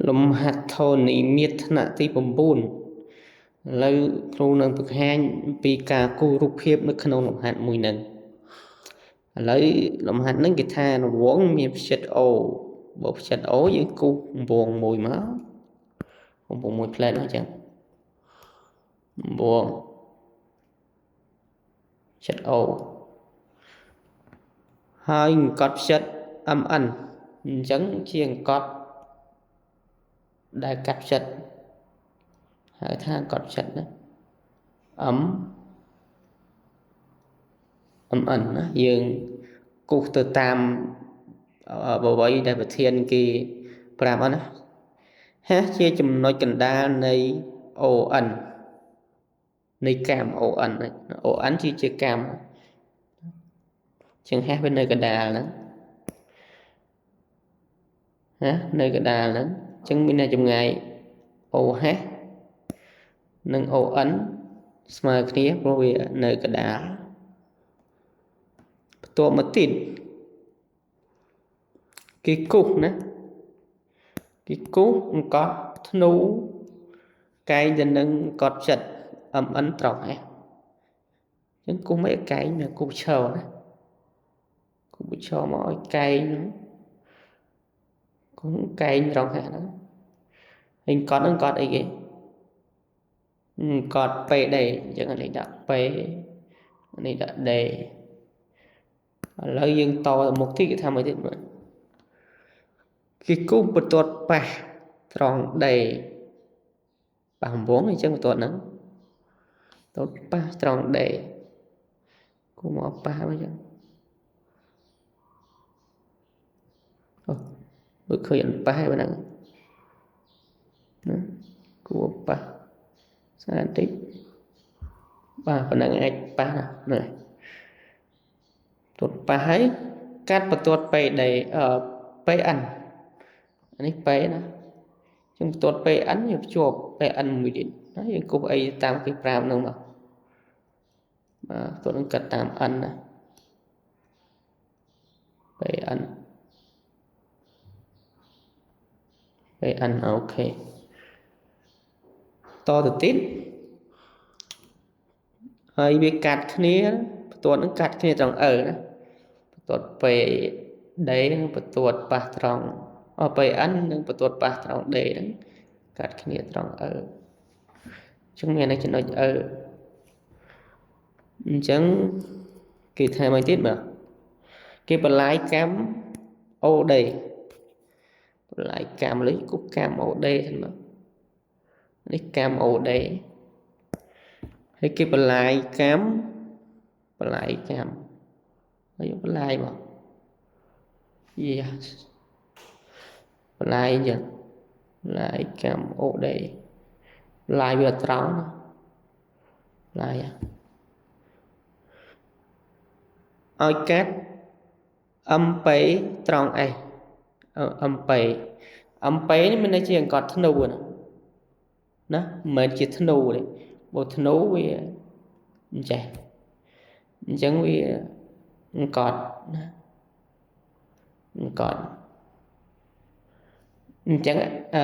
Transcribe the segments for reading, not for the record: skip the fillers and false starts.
លំហាត់ធរណីមាត្រថ្នាក់ទី9ឥឡូវគ្រូនឹងបង្ហាញពីការគូររូបភាពនៅក្នុងលំហាត់មួយហ្នឹងឥឡូវលំហាត់ហ្នឹងគេថារង្វង់មានផ្ចិត O បើផ្ចិត O យើងគូសរង្វង់មួយមករង្វង់មួយផ្លែតមកអញ្ចឹងរង្វង់ផ្ចិត O ហើយអង្គត់ផ្ចិត MN អញ្ចឹងជាអង្គត់ដែលកាត់ផ្ចិតហៅថាអង្គត់ផ្ចិតណា M MN ណាយើងគូសទៅតាមអ្វីដែលប្រធានគេប្រាប់ណាហាជាចំណុចកណ្ដាលនៃ ON នៃកម្ម ON ON ជាកម្មជាងហាវានៅកណ្ដាលហ្នឹងណានៅកណ្ដាលហ្នឹងអញ្ចឹងមានចម្ងាយ OH និង ON ស្មើគ្នាព្រោះវានៅកណ្ដាលបន្ទាប់មកទៀតគេគូសណាគេគូសអង្គត់ធ្នូកែងទៅនឹងអង្គត់ចិត្ត MN ត្រង់ S អញ្ចឹងគូសមិនកែងគូសឈរណាគូសឈរមកឲ្យកែងហ្នឹងគូសកែងត្រង់ហ្នឹងហើយកត់ហ្នឹងកត់អីគេកត់ PD អញ្ចឹងអានេះដាក់ P នេះដាក់ D ឥឡូវយើងតទៅមុខទៀតគេថាមួយទៀតមើលគេគូសបន្ទាត់ប៉ះត្រង់ D ប៉ះរង្វង់អញ្ចឹងបន្ទាត់ហ្នឹងទៅប៉ះត្រង់ D គូសមកប៉ះអញ្ចឹងអូមើលឃើញអត់ប៉ះឯហ្នឹងណាគួរប៉ះស្អាតតិចបាទប៉ុណ្ណឹងអាចប៉ះណាទាត់ប៉ះហើយកាត់បន្ទាត់ PD PN នេះ P ណាជាងបន្ទាត់ PN យើងភ្ជាប់ PN មួយទៀតណាយើងគូសអីតាមគេប្រាប់ហ្នឹងមកបាទបន្ទាត់នឹងកាត់តាម N ណា PN PN អូខេតទៅទៀតហើយវាកាត់គ្នាបន្ទាត់នឹងកាត់គ្នាត្រង់ E ណាបន្ទាត់ PD និងបន្ទាត់ប៉ះត្រង់ PN និងបន្ទាត់ប៉ះត្រង់ D ហ្នឹងកាត់គ្នាត្រង់ E អញ្ចឹងមានចំណុច E អញ្ចឹងគេថាមកទៀតបាទគេបន្លាយកម្ម OD បន្លាយកម្មលើគូសកម្ម OD ហ្នឹងមកនេះកម្ម OD ហើយគេបន្លាយកម្មបន្លាយកម្មហើយបន្លាយមក yes បន្លាយអញ្ចឹងបន្លាយកម្ម OD បន្លាយវាត្រង់ណាបន្លាយឲ្យកាត់ MP ត្រង់ S MP MP នេះមានន័យជាអង្គត់ធ្នូណាណាមិនមែនជាធ្នូទេបើធ្នូវាអញ្ចេះអញ្ចឹងវាអង្គត់ណាអង្គត់អញ្ចឹងអឺ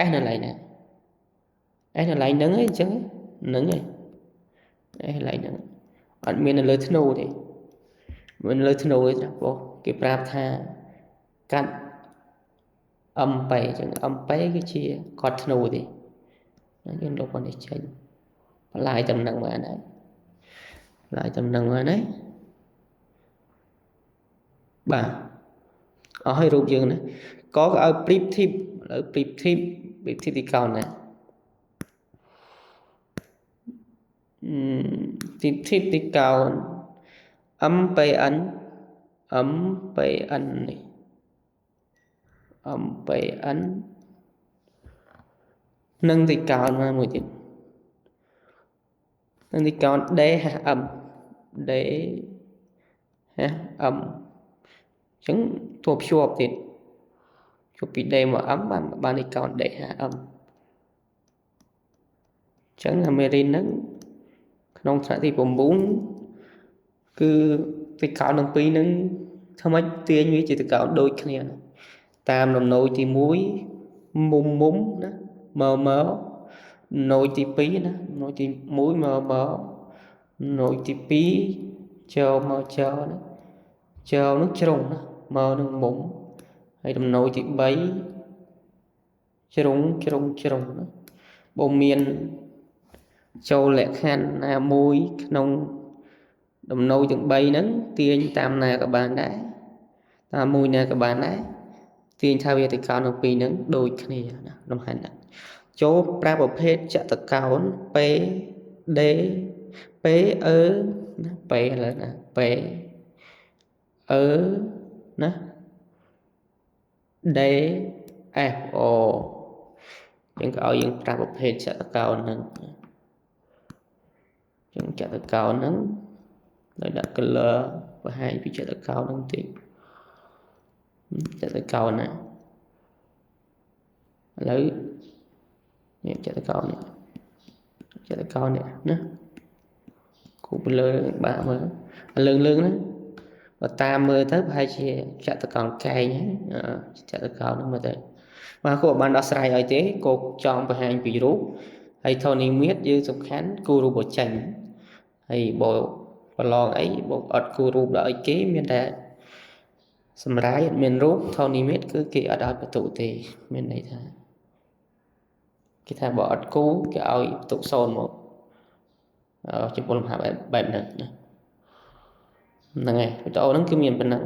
S នៅកន្លែងណា S នៅកន្លែងហ្នឹងឯងអញ្ចឹងហ្នឹងឯង S កន្លែងហ្នឹងអត់មាននៅលើធ្នូទេមិនលើធ្នូទេចាព្រោះគេប្រាប់ថាកាត់ MP អញ្ចឹង MP គឺជាកត់ធ្នូទេយើងលុបអានេះចេញបន្លាយតំណឹងបានហើយបន្លាយតំណឹងបានហើយបាទអស់ហើយរូបយើងណាក៏គេឲ្យប្រៀបធៀបឥឡូវប្រៀបធៀបប្រៀបធៀបទីកោណណាប្រៀបធៀបទីកោណ MPN MPN នេះ MPN និងទីកោណមកមួយទៀតនឹងទីកោណ DHM DHM អញ្ចឹងតួភ្ជាប់ទៀតជួបពី D មក M បានទីកោណ DHM អញ្ចឹងអាមេរីនហ្នឹងក្នុងថ្នាក់ទី9គឺទីកោណទាំងពីរហ្នឹងធ្វើម៉េចទាញវាជាទីកោណដូចគ្នាតាមលំនោយទី1 មុំមុំណាមកមកណូចទី2ណាណូចទី1មកមកណូចទី2ចូលមកចូលណាចូលនឹងជ្រុងណាមកនឹងមុំហើយដំណូចទី3ជ្រុងជ្រុងជ្រុងណាបើមានចូលលក្ខខណ្ឌណាមួយក្នុងដំណូចទាំង3ហ្នឹងទាញតាមណាក៏បានដែរតាមមួយណាក៏បានដែរទាញថាវាតិកោណទាំងពីរហ្នឹងដូចគ្នាណាលំហាត់ចូលប្រើប្រភេទចតុកោណ P D P E ណា P ឥឡូវណា P E ណា D F O យើងក៏ឲ្យយើងប្រើប្រភេទចតុកោណហ្នឹងចឹងចតុកោណហ្នឹងដោយដាក់ color បង្ហាញពីចតុកោណហ្នឹងតិចចតុកោណណាឥឡូវនេះចតុកោណនេះចតុកោណនេះណាគូពលើបាក់មើលលើងលើងណាបើតាមមើលទៅប្រហែលជាចតុកោណកែងចតុកោណហ្នឹងមើលទៅបាទគូបានដោះស្រាយឲ្យទេគោចង់បង្ហាញពីរូបហើយធនីមៀតយើងសំខាន់គូរូបបញ្ចេញហើយបើប្រឡងអីបើអត់គូរូបដល់អីគេមានតែសម្រាយអត់មានរូបធនីមៀតគឺគេអត់ឲ្យបន្ទុទេមានន័យថាគេថាបើអត់គូគេឲ្យបន្ទុ0មកចំពោះលំហាត់បែបហ្នឹងណាហ្នឹងហើយវីដេអូហ្នឹងគឺមានប៉ុណ្ណឹង